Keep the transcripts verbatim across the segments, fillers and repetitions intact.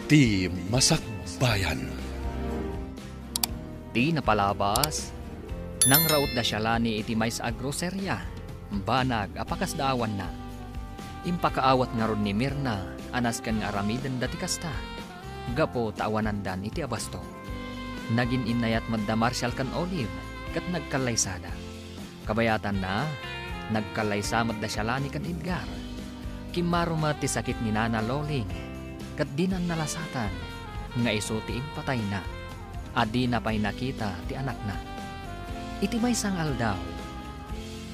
Ti Masakbayan. Ti napalabas, nangraut da Shalani iti maysa a groseria, banag a pakasdaawanna. Impakaawat ngarud ni Mirna a nasken nga aramidenda ti kasta, gapu ta awanandan iti abasto. Nagin-innayat met da Marshall ken Olive ket nagkallaysada. Kabayatanna, nagkallaysa met da Shalani ken Edgar. Kimmaro met ti sakit ni Nana Loling, ket dinan nalasatan nga isu ti impatayna, a dina pay nakita ti anakna. Iti maysa nga aldaw,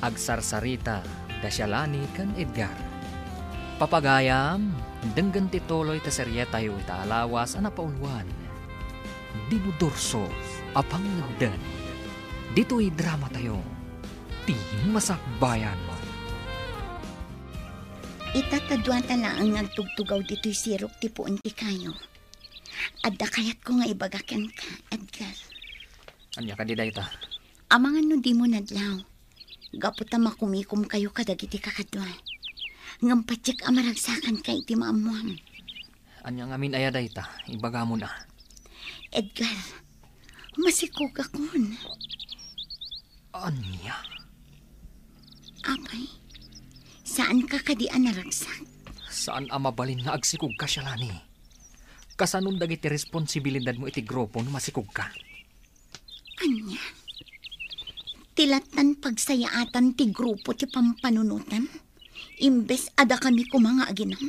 agsarsarita da Shalani ken Edgar. Papagayam, denggen ti tuloy ti serietayo ita a lawas a napauluan, Dinudurso a Pangngegdan. Ditoy dramatayo, Ti Masakbayan. Ita ta dua ta laeng nga agtugtugaw ditoy sirok ti puon ti kayo. Adda kayatko nga ibaga kenka, Edgar. Ania kadi dayta? Amangan no dimo nadlaw, gapu ta makumikomkayo kadagiti kakadua. Ngem patiek a maragsakanka iti maammuam. Ania ngamin aya dayta? Ibagamon a. Edgar, masikogakon. Ania? Apay, saanka kadi a naragsak? Saan a mabalin nga agsikogka, Shalani. Kasanon dagiti responsibilidadmo iti grupo no masikogka? Ania? Ti lattan pagsayaatan ti grupo ti pampanunotam? Imbes a dakami koma nga aginam?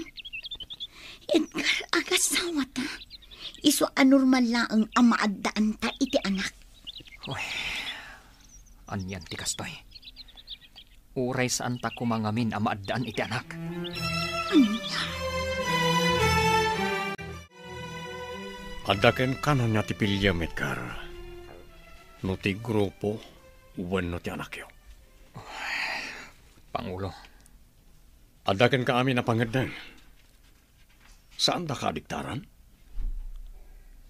Edgar, agasawata. Isu a normal laeng a maaddaanta iti anak. Uy, anian ti kastoy? Uray saanta koma ngamin a maaddaan iti anak. Ania? Adda kenka ania ti piliem, Edgar? No ti grupo wenno ti anakyo? Pangulo. Adda kenka amin a pangeddeng. Saandaka a diktaran?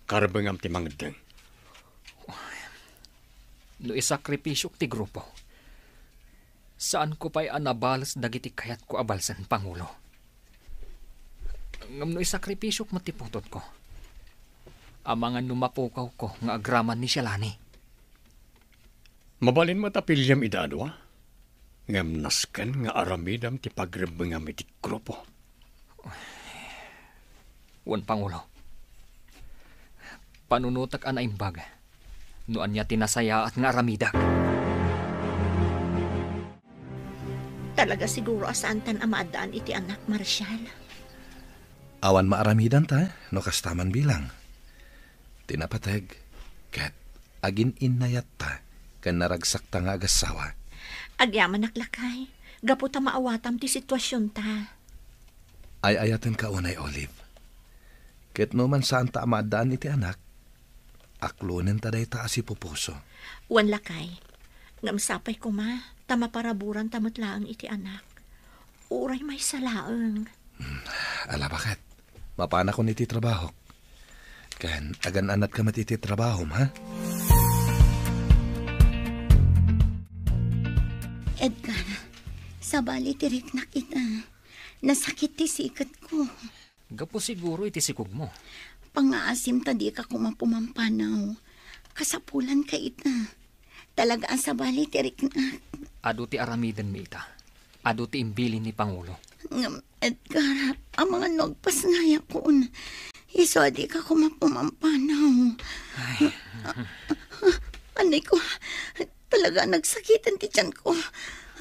Karbengam ti mangeddeng. No isakripisiok ti grupo, saanko pay a nabales dagiti kayatko a balsen, Pangulo. Ngem no isakripisiok met ti putotko, amangan no mapukawko nga agraman ni Shalani. Mabalin met a piliem ida a dua, ngem nasken nga aramidem ti pagrebbengam iti grupo. Wen, Pangulo, panunotek a naimbag no ania ti nasayaat nga aramidek. Talaga siguro a saantan a maaddaan iti anak, Marshall. Awan maaramidanta no kasta man bilang. Ti napateg, ket agin-innayatta ken naragsakta nga agassawa. Agyamanak, lakay, gapu ta maawatam ti situasionta. Ay-ayatenka unay, Olive. Ket no man saanta a maaddaan iti anak, aklonenta dayta a sipupuso. Wen, lakay, ngem sapay koma ta maparaburanta met laeng iti anak. Uray maysa laeng. Hmm, ala, baket. Mapanakon iti trabahok. Ken agan-anatka met iti trabahom, ha? Edgar, sabali ti riknak ita. Nasakit ti siketko. Gapu siguro iti sikogmo. Pangngaasim ta dika koma pumampanaw. Kasapulanka ita. Talaga a sabali ti riknak. Adu ti aramidenmi ita. Adu ti imbilin ni Pangulo. Ngem, Edgar, amangan no agpasngayakon. Isu a dika koma pumampanaw. Ay. Anay ko, talaga nagsakiten ti tiyanko.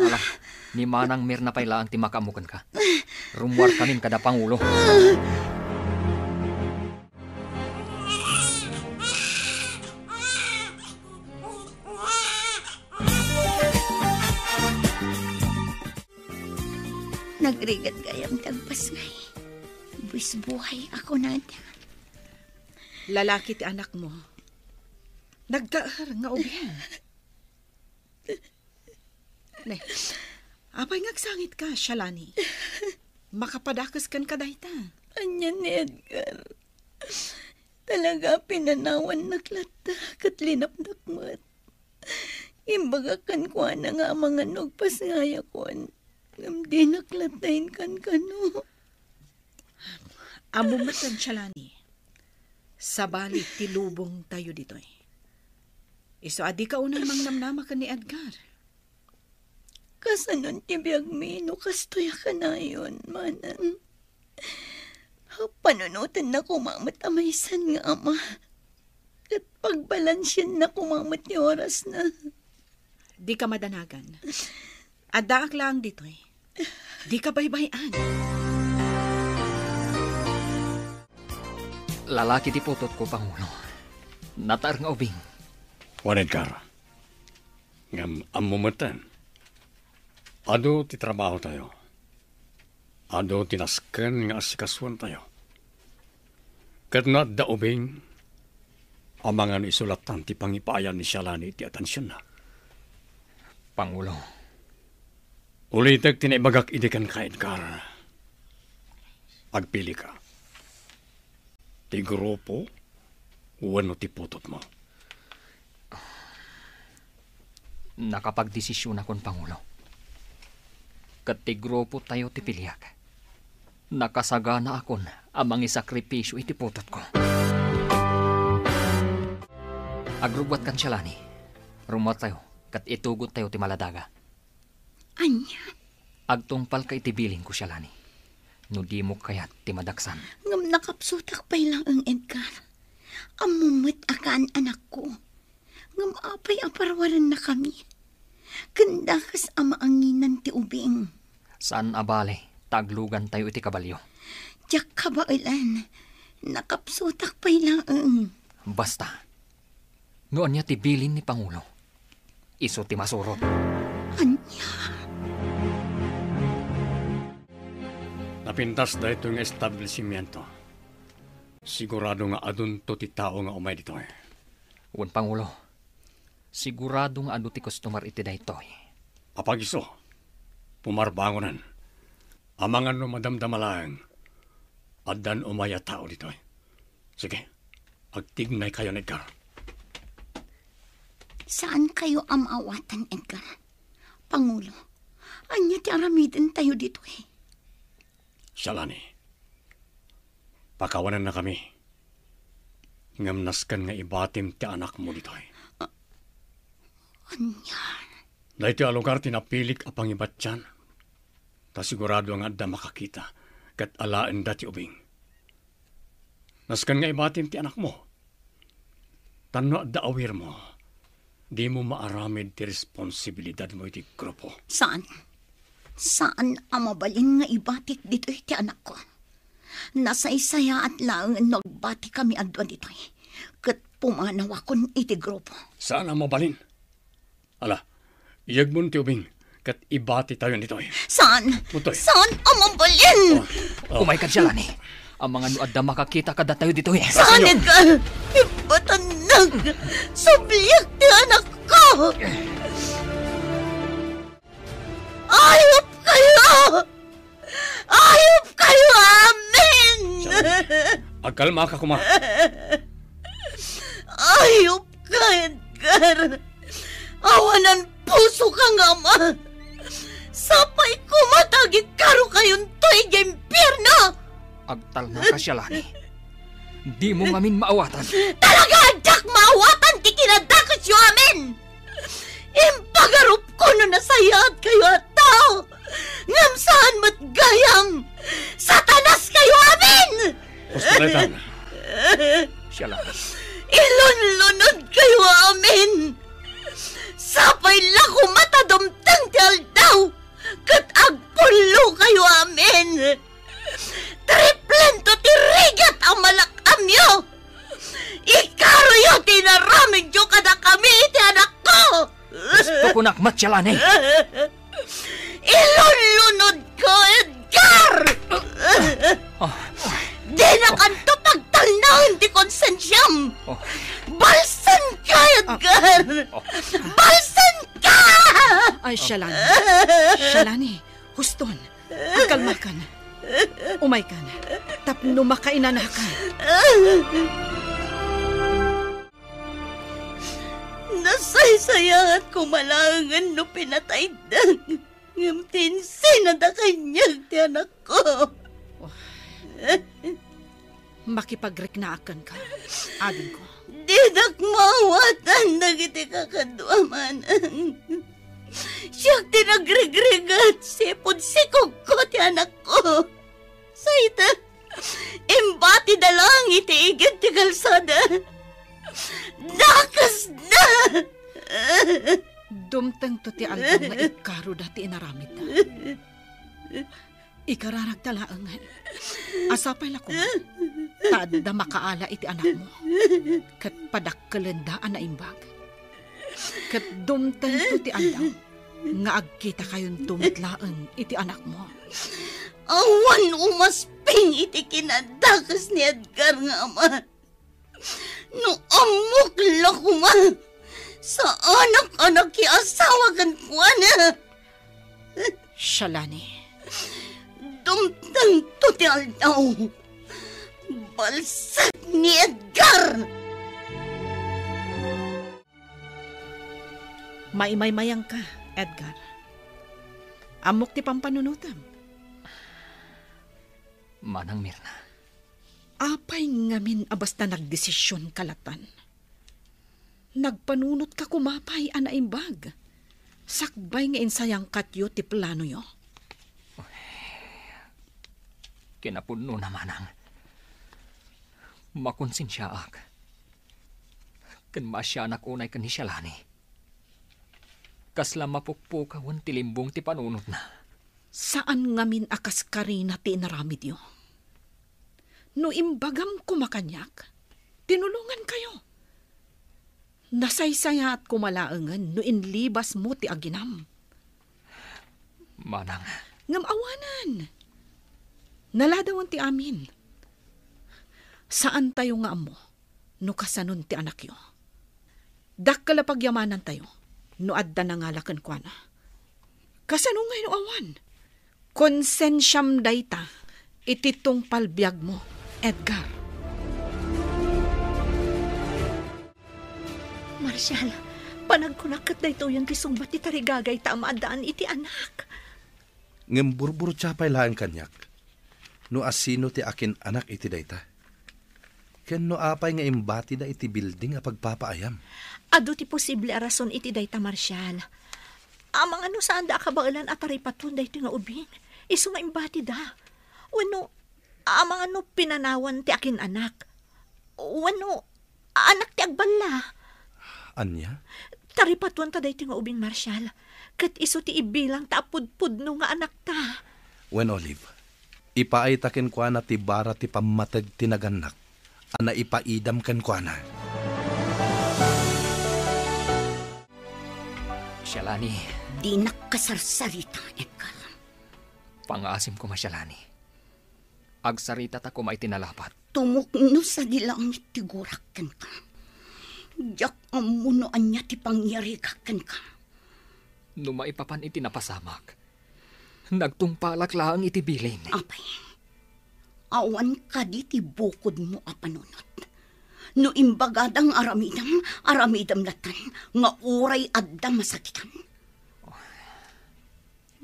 Ala, ni Manang Mirna pay laeng ti makaammo kenka. Rummuarkamin kada Pangulo. Nagrigat gayam ti agpasngay. Buis buhay a kunada. Lalaki ti anakmo. Nagdaer nga ubing. Ne, apay nga agsangitka, Shalani? Makapadakes kenka dayta. Ania ni Edgar? Talaga, pinanawannak latta ket linapnak met. Imbagak kenkuana nga amangan no agpasngayakon, ngem dinak latta inkankano. Ammom met, Shalani, Sabali ti lubongtayo ditoy. Isu a dika unay mangnamnama ken ni Edgar. Kasanon ti biagmi no kastoy a kanayon, manang? Panunotenna koma met a maysan nga ama. Ket pagbalansienna koma met ti orasna. Dika madanagan. Addaak laeng ditoy. Dika baybay-an. Lalaki ti putotko, Pangulo. Nataer nga ubing. Wen, Edgar. Ngem ammo metten, adu ti trabahotayo. Adu ti nasken nga asikasuentayo. Ket no adda ubing, amangan isu lattan ti pangipaayan ni Sialani iti atensionna. Pangulo. Ulitek ti naibagak idi kenka, Edgar. Agpilika. Ti grupo wenno ti putotmo? Nakapagdesisionakon, Pangulo. Ket ti grupotayo ti piliak. Nakasaganaakon a mangisakripisio iti putotko. Agrubbuatkan, Sialani. Rummuartayo ket itugottayo ti maladaga. Ania? Agtungpalka iti bilinko, Sialani, no dimo kayat ti madaksan. Ngem nakapsutak pay laeng, Edgar. Ammo met a kaan-anakko. Ngem apay a parwarennakami? Ken dakes a maanginan ti ubing. Saan a bale ta aglugantayo iti kabalio. Diak kabaelan. Nakapsutak pay laeng. Basta, no ania ti bilin ni Pangulo, isu ti masurot. Ania? Napintas daytoy nga establishimiento. Sigurado nga adunto ti tao nga umay ditoy. Wen, Pangulo. Sigurado nga adu ti customer iti daytoy. Apagiso, pumarbangonan. Amangan no madamdama laeng, addan umay a tao ditoy. Sige, agtignaykayo, Edgar. Saankayo a maawatan, Edgar. Pangulo, ania ti aramidentayo ditoy? Sialani, pakawanennakami. Ngem nasken nga ibatim ti anakmo ditoy. A-, ania? Daytoy a lugar ti napilik a pangibatian. Ta sigurado nga adda makakita ket alaenda ti ubing. Nasken nga ibatim ti anakmo. Tan no adda awirmo, dimo maaramid ti responsibilidadmo iti grupo. Saan. Saan a mabalin nga ibatik ditoy ti anakko. Nasaysayaat laeng no agbatikami a dua ditoy. Ket pumanawakon iti grupo. Saan a mabalin. Ala, iyegmon ti ubing, ket ibatitayon ditoy. Saan? Ditoy. Saan a mabalin? Oh, oh. Umayka, Sialani. Amangan no adda makakita kadatayo ditoy. Saan, Edgar? Ipatanag! Subliak ti anakko! Ayupkayo! Ayupkayo amin! Sialani, agkalmaka koma. Ayupka, Edgar. Awanan pusoka nga ama. Sapay koma ta agikkarokayonto idiay impierno. Agtalnaka, Sialani. Dimo ngamin maawatan. Talaga a diak maawatan ti kinadakesyo amin! Impagarupko no nasayaatkayo a tao, ngem saan met gayam! Satanaskayo amin! Husto daytan. Sialani. Ilunlunodkayo amin! Sapay la koma ta dumteng ti aldaw ket agpullokayo amin! Triplento ti rigat a malak-amyo! Ikaroyo ti inaramidyo kadakami iti anakko! Husto kunak met, Sialani! Ilunlunodko, Edgar! Ah. Dinakanto pagtalnaen ti konsensiam! Oh. Balsenka, Edgar! Oh. Balsenka! Ay, Sialani. Sialani, huston. Agkalmakan. Umaykan. Tapno makainanakan. Nasaysayaat koma laengen no pinatayda, ngem ti insinada kaniak ti anakko. Oh. Makipagriknaak kenka, adingko. Dinak maawatan dagiti kakadua, manang. Siak ti nagrigrigat, sipud sikogko ti anakko. Sayta, imbatida lang iti igid ti kalsada. Dakesda! Dumtengto ti aldaw nga ikkaroda ti inaramidda. Ikararagta laengen a sapay la koma ta adda makaala iti anakmo ket padakkelenda a naimbag. Ket dumtengto ti aldaw nga agkitakayonto met laeng iti anakmo. Awan umasping iti kinadakes ni Edgar nga ama. No ammok la koma, saanak a nakiasawa kenkuana. Shalani. Dumtengto ti aldaw. Balsek ni Edgar! Maimaymayangka, Edgar. Ammok ti pampanunotem. Manang Mirna. Apay ngamin a basta nagdesisionka latan? Nagpanunotka koma pay a naimbag, sakbay nga insayangkatyo ti planoyo. Kinapudnona, manang. Makonsensiaak. Ken maasianak unay ken ni Shalani. Kasla mapukpukawen ti limbong ti panunotna. Saan ngamin a kaskarina ti inaramidyo. No imbagam koma kaniak, tinulongankayo. Nasaysayaat koma laengen no inlibasmo ti aginam. Manang. Ngem awanen. Naladawen ti amin. Saantayo nga ammo no kasanon ti anakyo. Dakkel a pagyamanantayo no adda nangala kenkuana. Kasano ngay no awan? Konsensiam dayta iti tungpal biagmo, Edgar. Marshal, panagkunak ket daytoyen ti sungbat ti tarigagayta a maaddaan iti anak. Ngem burburtia pay laeng kaniak no asino ti akin-anak iti dayta. Ken no apay nga imbatida iti bilding a pagpapaayam? Adu ti posible a rason iti dayta, Marshal. Amangan no saanda a kabaelan a taripaton daytoy nga ubing, isu nga imbatida. Wenno, amangan no pinanawan ti akin-anak. Wenno, anak ti agballa. Ania? Taripatuanta daytoy nga ubing, Marshal, ket isu ti ibilangta a pudpudno nga anakta. Wen, Olive, ipaayta kenkuana ti bara ti pammateg ti nagannak a naipaidam kenkuana. Shalani. Dinak kasarsarita, Edgar. Pangaasim koma, Shalani. Agsaritata koma iti nalapat. Tumukno sadi langit ti gurak kenka. Diak ammo no ania ti pangyarigak kenka. No maipapan iti napasamak, nagtungpalak laeng iti bilin. Apay, awan kadi ti bukodmo a panunot? No imbagada nga aramidem, aramidem latta nga uray adda masakitan.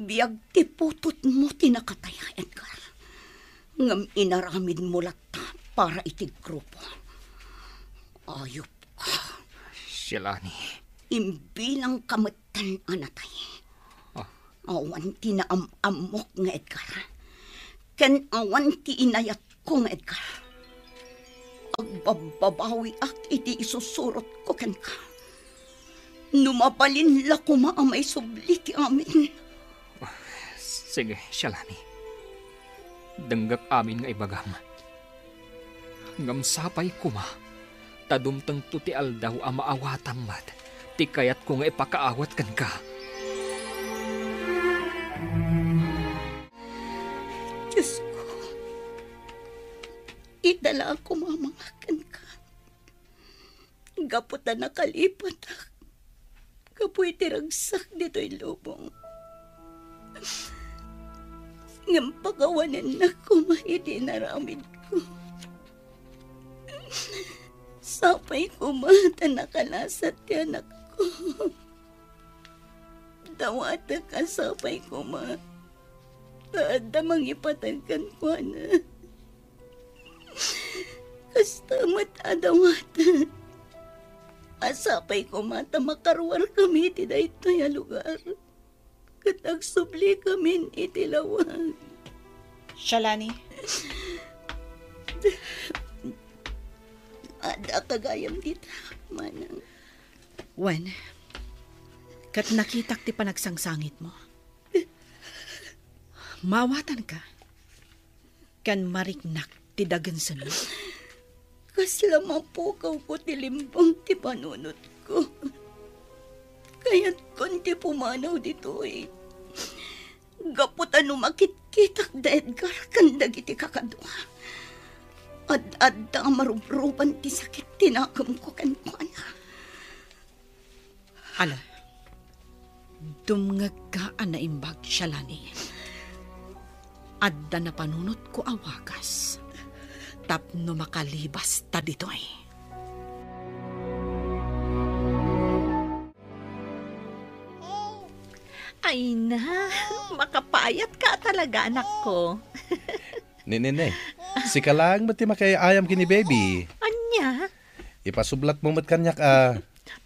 Biag ti putotmo ti nakataya, Edgar. Ngem inaramidmo latta para iti grupo. Ayupka. Shalani. Imbilangka metten a natay. Ah. Awan ti naam-ammok nga Edgar. Ken awan ti inayat ko nga Edgar. Agbabbabawiak iti isusurotko kenka. No mabalin la koma a maisubli ti amin. Sige, Shalani. Denggek amin nga ibagam. Ngem sapay koma, ta dumtengto ti aldaw a maawatam met ti kayatko nga ipakaawat kenka. Diosko, ita la a kumamangak kenka. Gapu ta nakalipatak gapu iti ragsak ditoy lubong. Ngem pakawanennak koma iti inaramidko. Sapay koma ta nakalasat ti anakko. Dawatek a sapay koma ta adda mangipateg kenkuana. Kasta met a dawat. Sapay koma ta makaruarkami iti daytoy a lugar. Ket agsubli kamin iti lawag. Shalani. Adda gayam dita, manang. Wen, ket nakitak ti panagsangsangitmo. Maawatanka, ken mariknak ti dagensenmo. Kasla mapukawko ti limbong ti panunotko. Kayatkon ti pumanaw ditoy. Gapu ta no makitkitak da Edgar ken dagiti kakadua, ad-adda a marubruban ti sakit ti nakemko kenkuana. Ala, dumngegka a naimbag, Shalani. Adda napanunotko a wagas tapno makalibasta ditoy. Ay na, makapayatka talaga, anakko. Ni Nene, sika laeng met ti makiay-ayam ken ni Baby. Ania? Ipasublatmo met kaniak a.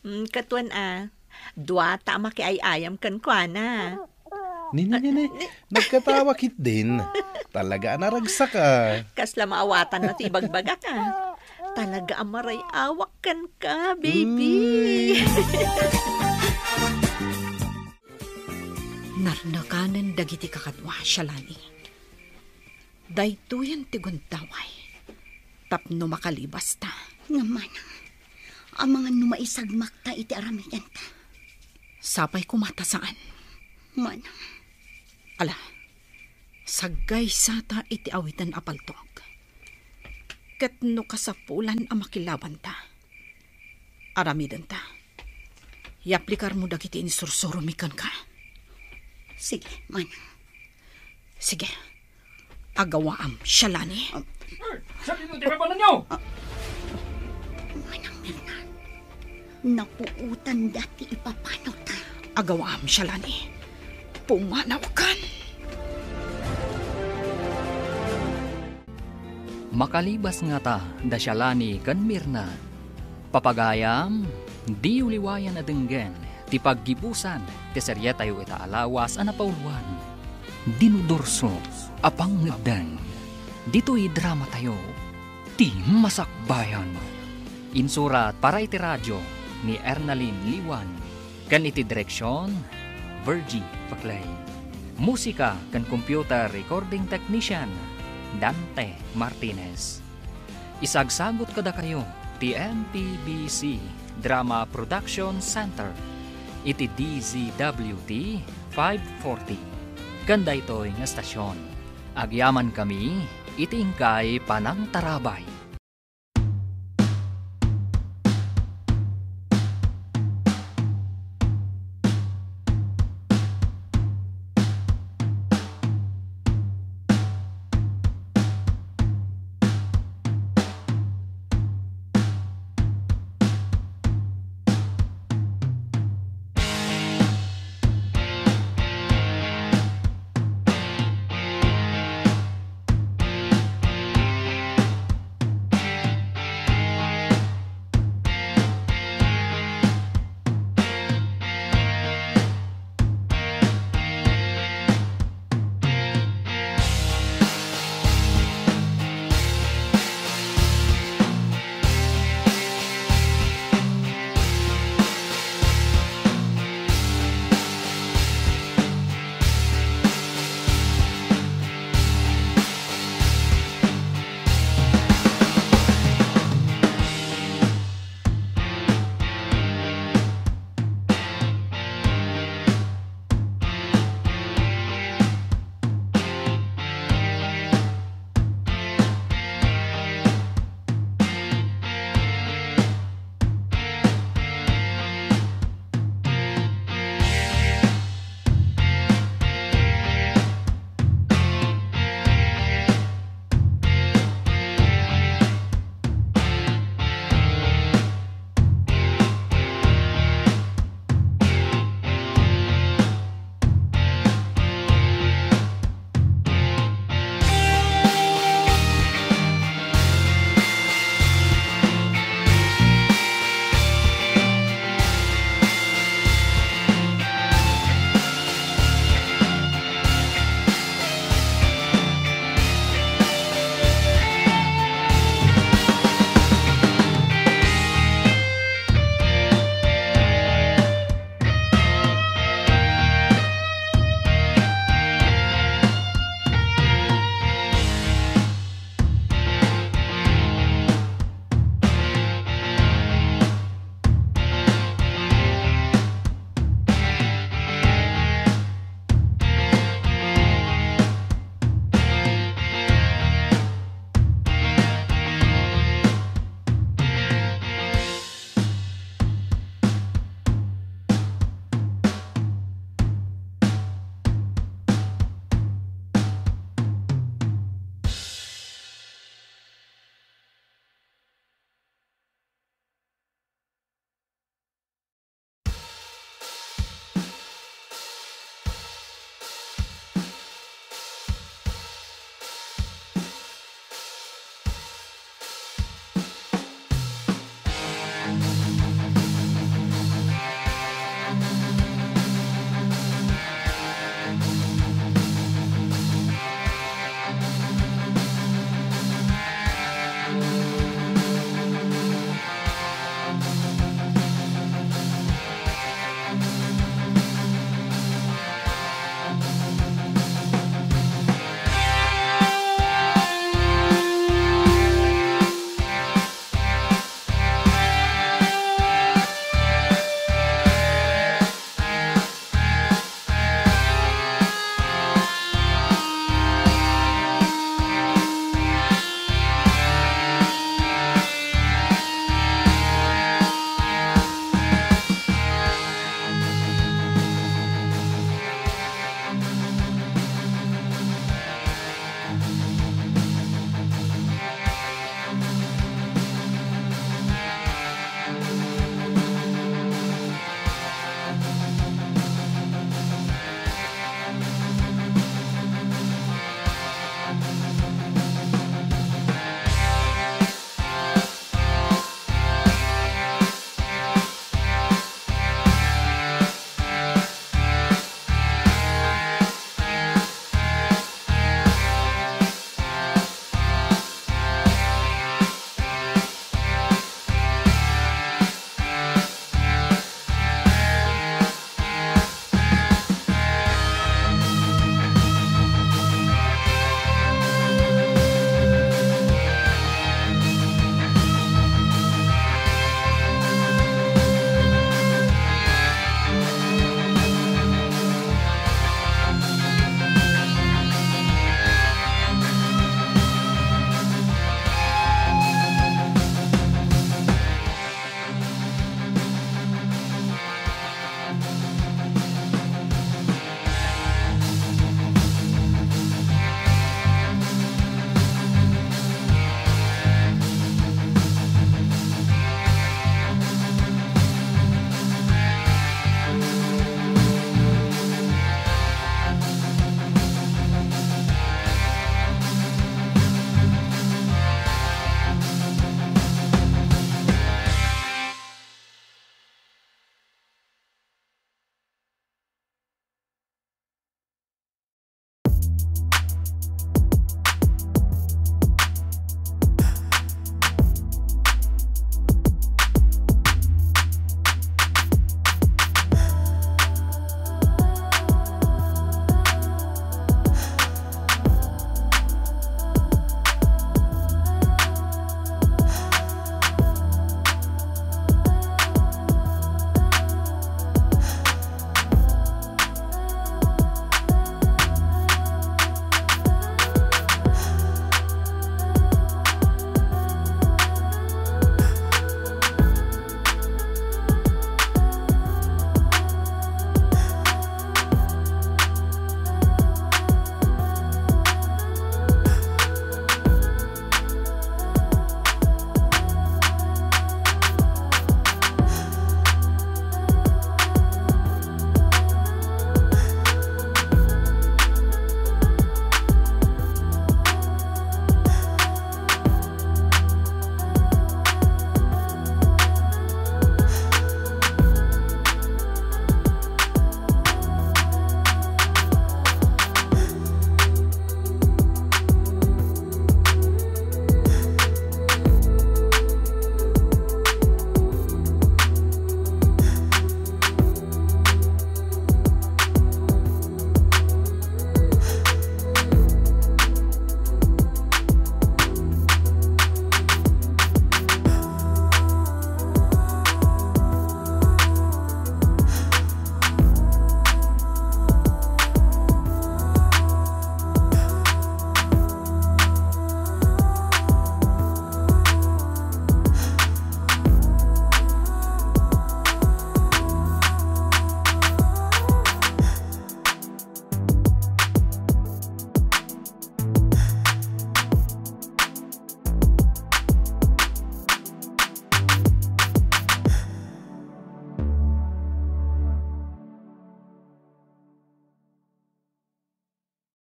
Mm, katuan a. Duata a makiay-ayam kenkuana. Ni, ni, ni, ni. Nagkatawa ketdin. Talaga a naragsak a. Kasla maawatanna ti ibagbagak a. Talaga a maray-awak kenka, baby. Uy. Narnakanen dagiti kakadua, Shalani. Daytoyen ti gundaway tapno makalibasta. Ngem manang, amangan no maisagmakta iti aramidenta. Sapay koma ta saan. Manang. Ala, saggaysata iti awiten a paltog. Ket no kasapulan a makilabanta, aramidenta. Iyaplikarmo dagiti insursuromi kenka. Sige, manang. Sige. Agawaam, Shalani. Ah. Eh, saan dito? Di ba, paano nyo? Ah. Manang Mirna, napuotanda ti ipapanawta. Agawaam, Shalani. Pumanaw kan. Makalibas ngata da Shalani ken Mirna. Papagayam, diyo liwayan a denggen ti paggibusan ti serietayo ita a lawas a napauluan, Dinudurso a Pangngeddeng. Ditoy dramatayo, Ti Masakbayan. Insurat para iti radio ni Ernalyn Liwan. Ken iti direksion, Virgie Paclay. Musika ken computer recording technician, Dante Martinez. Isagsagut kadakayo ti M P B C Drama Production Center iti D Z W T five forty. Ken daytoy nga estasion, agyamankami iti inkay panangtarabay.